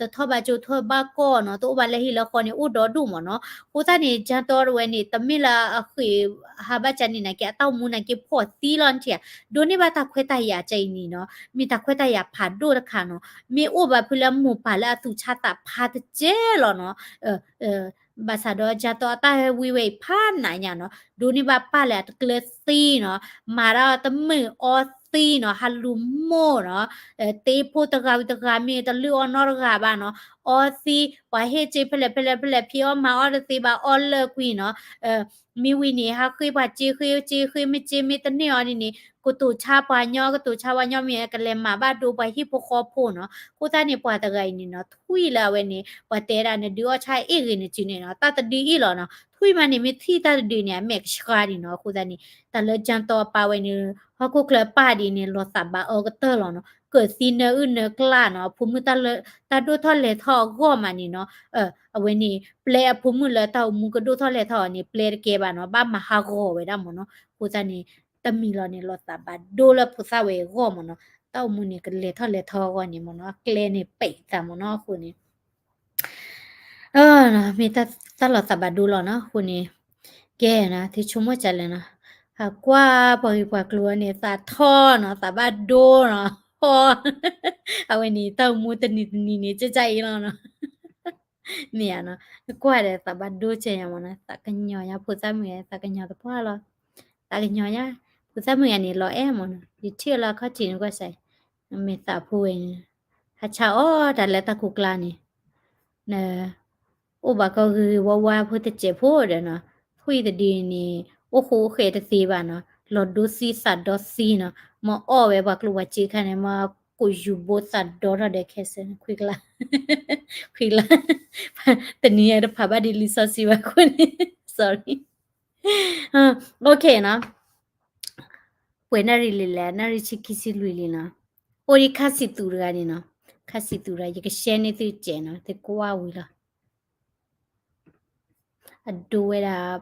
တထီၣ်ဘၣ်ကၠိထီၣ်ဘၣ်ကီၢ်နီၤ, တအိၣ်ဘၣ်လၢဟံၣ်လၢဃီန့ၣ် အိၣ်ဒီဒူၣ်မ့ၢ်နီၤ. အဃိသတးန့ၣ် ကၠၢ်တီၢ်တဝဲန့ၣ် တမ့ၢ်လၢအဃ့ၢ်ဟးဘၣ်ကန့ၣ်နာ်က့ အတၢ်အိၣ်မူနာ်က့ဖှီၣ်သံလီၤနထံၣ်ဧါ, ဒိးန့ၢ်ဘၣ်တၢ်ခွဲးတၢ်ယာ်ကနံၤနီၤ, မ့ၢ်တၢ်ခွဲးတၢ်ယာ်ဖးဒိၣ်တခါနီၤ, မ့ၢ်အိၣ်ဘၣ်ဖဲလၢမိၢ်ပၢ်လၢအသူၣ်ဆါသးဖးတကဲလီၤနီၤ. ဘၣ်ဆၣ်ဒီးကၠၢ်တီၢ်အတၢ်ဟဲဝံဝဲအံၤဖးနးညါနီၤ, ဒိးန့ၢ်ဘၣ်ပၢ်လဲၣ်အတကျၢၤသံနီၤ, မၤတၢ်တမုာ်အီသံနီၤ, ဟးလူၤမိၢ်နီၤ, တ့ဖိတဂၤဝံၤတဂၤမ့ၢ်တလုၢ်အီၣ်နီတဂၤဘၣ်နီၤ, အီသံ, ပှၤဟ့ၣ်စ့ဖဲလဲၣ်ဖဲလဲၣ်ဖဲလဲၣ် ဖံးအီၣ်မၤအီၣ်တသ့ဘၣ် အီၣ်လၢာ်ကွံာ်နီၤ. မ့ၢ်ဝံၤန့ၣ် ဟးဃ့ပှၤစ့ ဃ့စ့ ဃ့မ့ၢ်စ့မ့ၢ်တန့ၢ်အီၤဒ်န့ၣ် ကတိၤဆါပှၤညီ ကတိၤဆါပှၤညီမ့ၢ် ကလဲၤမၤဘၣ်ဒိပှၤဟံၣ်ဖိဃီဖိနီၤ. အဃိသတးန့ၣ် ပှၤတဂၤအံၤန့ၣ်နီၤ ထွံၣ်လၢအဝဲန့ၣ် ပှၤတဲဒၣ်နဒုးအီၣ်ဆၣ်အ့ၣ်ဂ့ၤန့ၣ်စုန့ၣ်နီၤ တၢ်တဒုအံၤလီၤနီၤ. ထွံၣ်မးန့ၣ် မ့ၢ်ထံၣ်တၢ်တဒုန့ၣ် အမဲာ်ကဆှါဒံးနီၤ. အဃိသတးန့ၣ် တၢ်လၢကၠၢ်တီၢ်အပၢ်ဝဲန့ၣ် ဟီၣ်ခိၣ်ချၢအပၢ်ဒ်န့ၣ် လီၤသးဘၣ်အၢကတၢၢ်လီၤနီၤ. ကၢၢ်သံနၢအုၣ်နၢကျါနီၤ အဖိမုၣ်တၢ်ဒိၣ်ထီၣ်လဲၤထီၣ်အဂီၢ်မးန့ၣ်နီၤ အဝဲန့ၣ် ပျဲအဖိမုၣ်လၢတၢ်အိၣ်မူကဒိၣ်ထီၣ်လဲၤထီၣ်အီၤန့ၣ် ပျဲတကဲဘၣ်နီၤ ဘၣ်မၤဟးဂီၤဝဲဒၣ်မ့ၢ်နီၤ. အဃိသတးန့ၣ် တမံၤလီၤန့ၣ် လီၤသးဘၣ်ဒိလၢဖိသၣ်ဝဲအဂီၢ်မ့ၢ်နီၤ. တၢ်အိၣ်မူန့ၣ် ကလဲၤထီၣ်လဲၤထီအဂီၢ်န့ၣ်မ့ၢ်နီၤ ကျဲန့ၣ်ပဲာ်သးမ့ၢ်နီၤ. အဃိန့ၣ် မ့ၢ်တၢ်လီၤသးဘၣ်ဒိလီၤနီၤ. အဃိန့ၣ် ကဲနီၤ သုဆိကမိၣ်ကလဲၣ်နီၤ. ဟးကွၢ်ပှၤဂ့ၢ်ပှၤကျိၤအီၤန့ၣ် သးထီၣ်နီၤ သးဘၣ်ဒိနီၤ ဟီ အဝဲန့ၣ် တၢ်အိၣ်မူတနံၤတနံၤန့ၣ် ကၠၢ်ကၠၢ်အံၤလီၤနီၤ. မ့ၢ်ဧါနီၤ ကွၢ်ဒီးသးဘၣ်ဒိကဲညါမ့ၢ်နီၤ သးကညီၤညါ ဖိသၣ်မုၣ်ဂၤ သးကညီၤသပှၢ်လီၤ. သးကညီၤညါ ဖိသၣ်မုၣ်ဂၤန့ၣ် လီၤအဲၣ်မ့ၢ်နီၤ ယထံၣ်လၢအခီၣ်ထံးန့ၣ်ကွၢ်စး မ့ၢ်သးဖိဝဲန့ၣ် ဟးဆါအီၣ်တၢ်လၢတၢ်ကိးကျါန့ၣ် န အိၣ်ဘၣ်ကီၢ်ဂ့ၤဂ့ၤဝါဝါဖိတစဲးဖိဒီးနီၤ ထွံၣ်တဒုန့ၣ် အိၣ်ဃိအိၣ်ဃဲတသ့ဘၣ်နီၤ လီၤဒိသံသးဒီသံနီၤ မ့ၢ်အီၣ်ဝဲပှၤကျိၣ်ပှၤစ့ခါန့ၣ် မ့ၢ်ကိးယူၤဘိသးဒီထီၣ်ဒီးခဲစဲ ခွံကျါ ခွံကျါ တနံၤအံၤတဖးဘၣ်ဒ်လံာ်စီဆှံဘၣ်အဃိန့ၣ် sorry OK နီၤ ပှဲၤနၣ်ရံၣ်လံလဲၣ် နၣ်ရံၣ်ဆံခံဆံလွံၢ်လံနီၤ အိၣ်ဒံးခါဆံးသူးတဂၤန့ၣ်နီၤ ခါဆံးသူးတဂၤ ယကရှဲန့ၢ်သုစဲးနီၤ သုကွၢ်ဝံၤလီၤ အဒိဝဲဒၣ်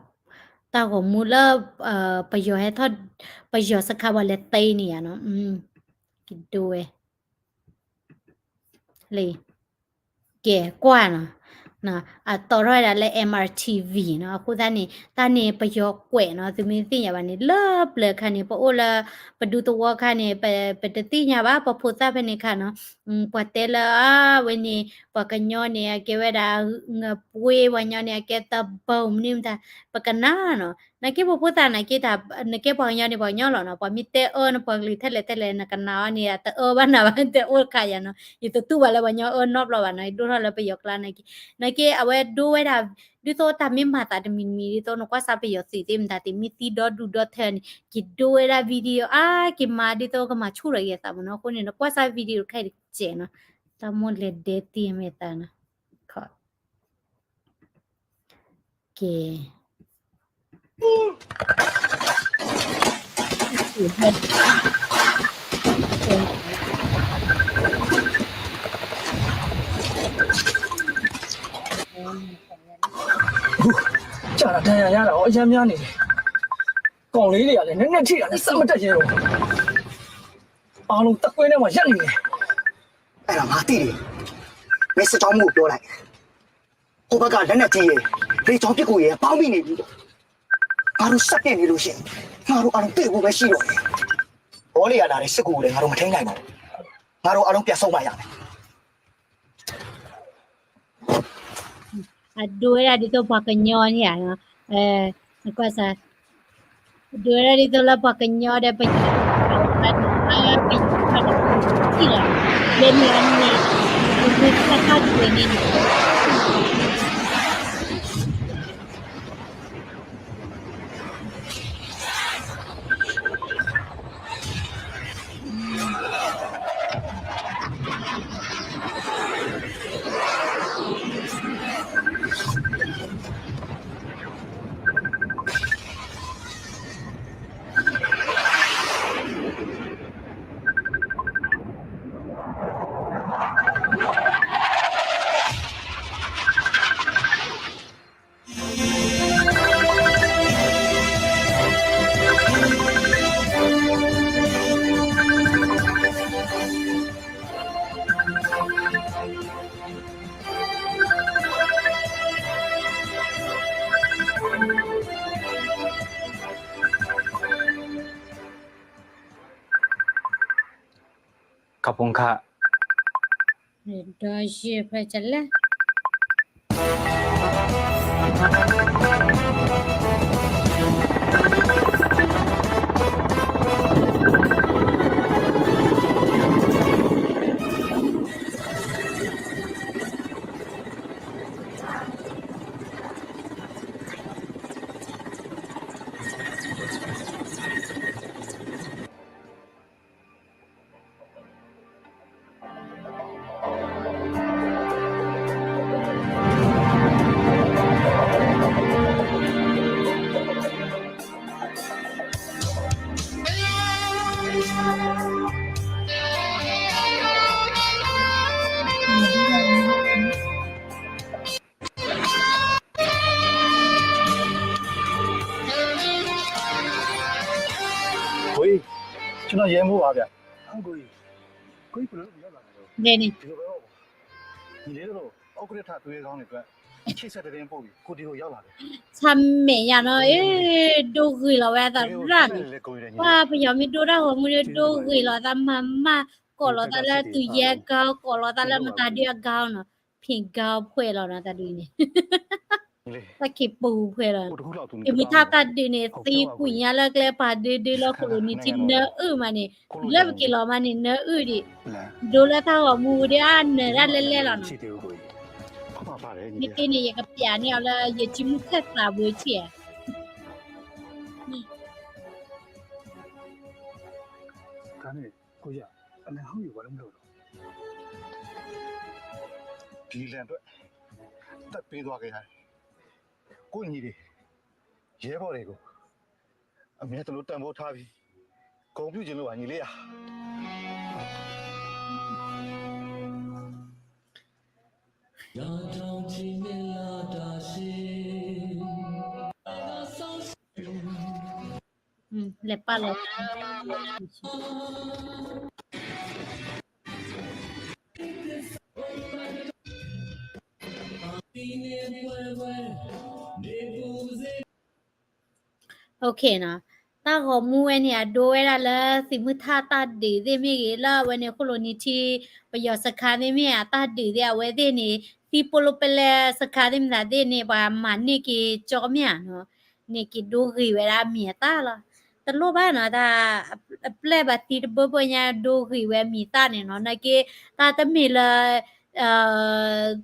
တၢ်ဂီၤမူလၢ ပယီၤဟဲထီၣ် ပယီၤစခါပှၤလဲၤသ့န့ၣ်ယါနီၤ ကဒိဝဲ လံ ကဲကွၢ်နီၤ အတီထီၣ်ဝဲဒၣ်လၢ M R T V နီၤ အဃိသတးန့ၣ် တၢ်န့ၣ်ပယီၤကွဲးနီၤ သုမ့ၢ်သ့ၣ်ညါဘၣ်န့ၣ် လၢပျၢၤခါန့ၣ် ပအိၣ်လၢ ပဒူသဝီခါန့ၣ် ပတသ့ၣ်ညါဘၣ် ပှၤဖိသၣ်ဖဲန့ၣ်ခါနီၤ ပှၤတဲလၢအဝဲန့ၣ် ပှၤကညီန့ၣ် အကဲဝဲဒၣ် ငပှ့ၤ ပှၤညီန့ၣ် အကဲတဘီမနုၤမတၤ ပကနၣ်နီၤ နကဲပှၤဖိသၣ်နာ်က့တၢ် နကဲပှၤကညီန့ၣ်ပှၤကညီလီၤနီၤ, ပှၤမ့ၢ်တဲအၢနပှၤကလုာ်ထဲလဲၣ်ထဲလဲၣ် နကနၣ်အီၤန့ၣ် တအၢဘၣ်နၤဘၣ် တအိၣ်တခါယၤနီၤ, ယတတူၢ်ဘၣ်လၢပှၤကညီအၢနီတဘျီဘၣ်နီၤ, ယဒိၣ်ထီၣ်လၢပယီၤကျါနာ်က့, နာ်က့အဝဲဒိဝဲဒၣ် ဒ်သိးတၢ်မ့ၢ်မၤသးတမံၤတမံၤ ဒ်သိးနကွၢ်စၢ်ပယီၤသုးသ့ၣ်မတၤသ့ၣ်မ့ၢ်သံဒီဒူၣ်ဒီထၢန့ၣ် က့ၤဒိဝဲဒၣ် video အါ က့ၤမၤဒ်သိးကမၤဆူၣ်ထီၣ်က့ၤအသးမ့ၢ်နီၤ, အဃိန့ၣ် နကွၢ်စၢ် video တခါအံၤတကဲးနီၤ, တၢ်မိၣ်လဲၤဒဲတ့ၢ်မ့ၢ်သးနီၤ, က့ၤ ကြာတာဒဏ်ရာရတာရောအရမ်းများနေတယ်။ကောင်လေးတွေကလည်းနည်းနည်းထိတာနဲ့စက်မတက်ရဲဘူး။အားလုံးတကွင်းထဲမှာရပ်နေတယ်။အဲ့ဒါငါသိတယ်။မင်းစစ်ကြောင်းမှူးကိုပြောလိုက်။ဟိုဘက်ကလက်နက်ကြီးရယ်ရေကြောင်းပစ်ကူရယ်ပေါင်းမိနေပြီ။ငါတို့ဆက်ပြစ်နေလို့ရှိရင်ငါတို့အားလုံးတေဖို့ပဲရှိတော့တယ်။ဘောလေးရလာတဲ့စစ်ကူကိုလည်းငါတို့မထိန်းနိုင်ပါဘူး။ငါတို့အားလုံးပြန်ဆုံးပါရမယ်။အဒိဝဲဒၣ်ဒ်သိးပှၤကညီန့ၣ်ဧါ, ကွၢ်စၢ်, အဒိဝဲဒၣ်ဒ်သိးလၢပှၤကညီဒီးပယီၤ, ပယီၤထံၣ်လီၤ, လၢန့ၣ်အန့ၣ်, မ့ၢ်တၢ်တၢ်ဒုးန့ၣ်န့ၣ် ขอบคุณค่ะ ဒီးယဖဲလဲၣ် ကိုကြီး, ကျွန်တော်ရဲမိုးပါဗျာ။ ဟုတ်ကိုကြီး, ကိုကြီးဘယ်လိုလုပ်ရောက်လာတာလဲ။ န့ၣ်န့ၣ် ဒီလိုပဲပေါ့။ ညီလေးတို့ ဥက္ကဋ္ဌသူရဲကောင်းတွေအတွက် ချိတ်ဆက်သတင်းပို့ပြီး ကိုဒီကိုရောက်လာတယ်။ ဆၢမဲာ်ညါနီၤ, ဒိဂ့ၤလီၤဝဲအသးရၣ်န့ၣ်, ပှၤပယီၤမ့ၢ်ဒိတၢ်ဂီၤမူဒီး ဒိဂ့ၤလီၤသးမၤမၢ်, ကိးလီၤသးလၢသူရဲကောင်း, ကိးလီၤသးလၢမတၤဒုအကောင်းနီၤ, ဖံးကောင်းဖှဲးလီၤနီၤ တၢ်ဒုးန့ၣ် တၢ်ခံးပူၤဖှဲးလီၤ, ကမုၢ်ထၣ်တၢ်ဒုးန့ၣ် သံကွံာ်ညါလၢကျဲပာ်ဒုဒုလၢခိၣ်လိၤနံၤထံနၢအုၣ်မးန့ၣ်, လၢပက့ၤလီၤမးန့ၣ် နၢအုၣ်ဒံး, ဒိလၢတၢ်ဂီၤမူဒံးအါ နၢဒၣ်လဲၣ်လဲၣ်လီၤနီၤ, မ့ၢ်သ့န့ၣ် ယကပျးန့ၢ်အီၤလၢယစုမုၢ်ခၢၣ်သးဘၣ်ဆံးဧါ. ဒါနဲ့ကိုရအလံဟောင်းယူပါလို့မလို့တော့ဒီလန်အတွက်တပ်ပေးသွားခဲ့ရတယ်ကိုညီတွေရဲဘော်တွေကိုအမြဲတလို့တန်ဖိုးထားပြီးဂုဏ်ပြုခြင်းလို့ပါညီလေးရလဲၤပာ်လီၤ OK နီၤ, တၢ်ဂီၤမူဝဲန့ၣ် အဒိဝဲဒၣ်လၢသုးမုၢ်ထၣ်တၢ်ဒုးသ့ၣ်မ့ၢ်ဂ့ၤ လၢအဝဲန့ၣ်ခိၣ်လိၤနံၤထံ ပယီၤစခါသ့ၣ်မ့ၢ်ဧါ တၢ်ဒုးသ့ၣ်အဝဲသ့ၣ်န့ၣ် သံပိလိပလဲစခါသ့ၣ်မတၤသ့ၣ်န့ၣ် ပှၤမၤန့ၢ်က့ၤကၠီမ့ၢ်ဧါနီၤ, န့ၣ်က့ၤဒိဂ့ၤဝဲဒၣ်အမံၤအသၣ်လီၤ. တလိၣ်ဘၣ်နီၤ, တၢ်အပျဲၢ်ဘၣ်သံတဘိဘိညါဒိဂ့ၤဝဲအမံၤသၣ်န့ၣ်နီၤ, နာ်က့ တၢ်တမ့ၢ်လၢ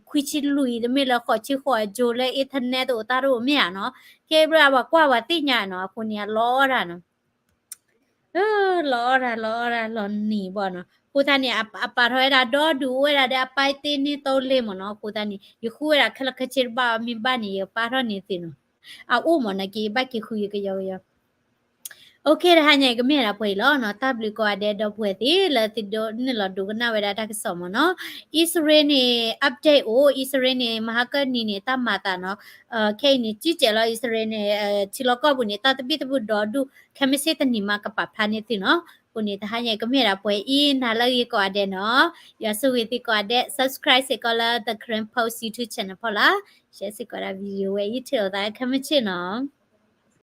ခွံဆံလွံၢ် တမ့ၢ်လၢဃိးဆံဃိးအကၠိလၢ internet တအိၣ်တၢ်တအိၣ်မ့ၢ်ဧါနီၤ, ကဲဘျီပှၤကွၢ်ပှၤသ့ၣ်ညါနီၤ, အဃိန့ၣ် အလီၤအီၣ်တၢ်နီၤ လီၤအီၣ်တၢ် လီၤအီၣ်တၢ် လီၤနံၤဘၣ်နီၤ, အဃိသတးန့ၣ် အပာ်ထီၣ်ဝဲဒၣ်ဒီဒူၣ် အိၣ်ဝဲဒၣ်ဒီးအပၢ်တ့ၢ်န့ၢ်သိလ့ၣ်မ့ၢ်နီၤ, အဃိသတးန့ၣ် ယဃုဝဲဒၣ်ခဲလၢာ်ခဲဆ့တဘၣ် မ့ၢ်ဘၣ်န့ၣ် ယကပာ်ထီၣ်န့ၢ်သုနီၤ, အအိၣ်မ့ၢ်နီၤ က့ၤဘၣ်က့ၤဃုယကယီကယီ OK တဟါညါအံၤ ကမ့ၢ်ဒၣ်ပှဲၤအံၤလီၤနီၤ, တၢ်ဘျုးကိးဂၤဒဲးဒီပုၢ်ဝဲၢ်သ့ၣ်လၢသုဒိးန့ၢ်လီၤဒိကနၣ်ဝဲဒၣ်တၢ်ကစီၣ်မ့ၢ်နီၤ, အံၣ်စရ့လးန့ၣ် update အိၣ်, အံၣ်စရ့လးန့ၣ် မဟါကနံၤန့ၣ် တၢ်မၤသးနီၤ, ခဲအံၤန့ၣ် ကံၣ်ကဲးလီၤ အံၣ်စရ့လးန့ၣ်, ထံလီၢ်ကီၢ်ပူၤန့ၣ် တၢ်သဘံၣ်သဘုၣ်ဒီဒူၣ် ခဲမုၢ်ဆ့ၣ်တနံၤမးကပာ်ဖျါန့ၢ်သုနီၤ, အဃိန့ၣ် တဟါညါအံၤ ကမ့ၢ်ဒၣ်ပှဲၤအံၤ နၤလၢအဂ့ၤကိးဂၤဒဲးနီၤ, ယွၤဆိၣ်ဂ့ၤသုကိးဂၤဒဲး subscribe စ့ၢ်ကီးလၢ The Karen Post YouTube channel ဖီလာ်, share စ့ၢ်ကီးဒၣ် video ဝဲအံၤ ထဲသိးသးခဲမုၢ်ဆ့ၣ်နီၤ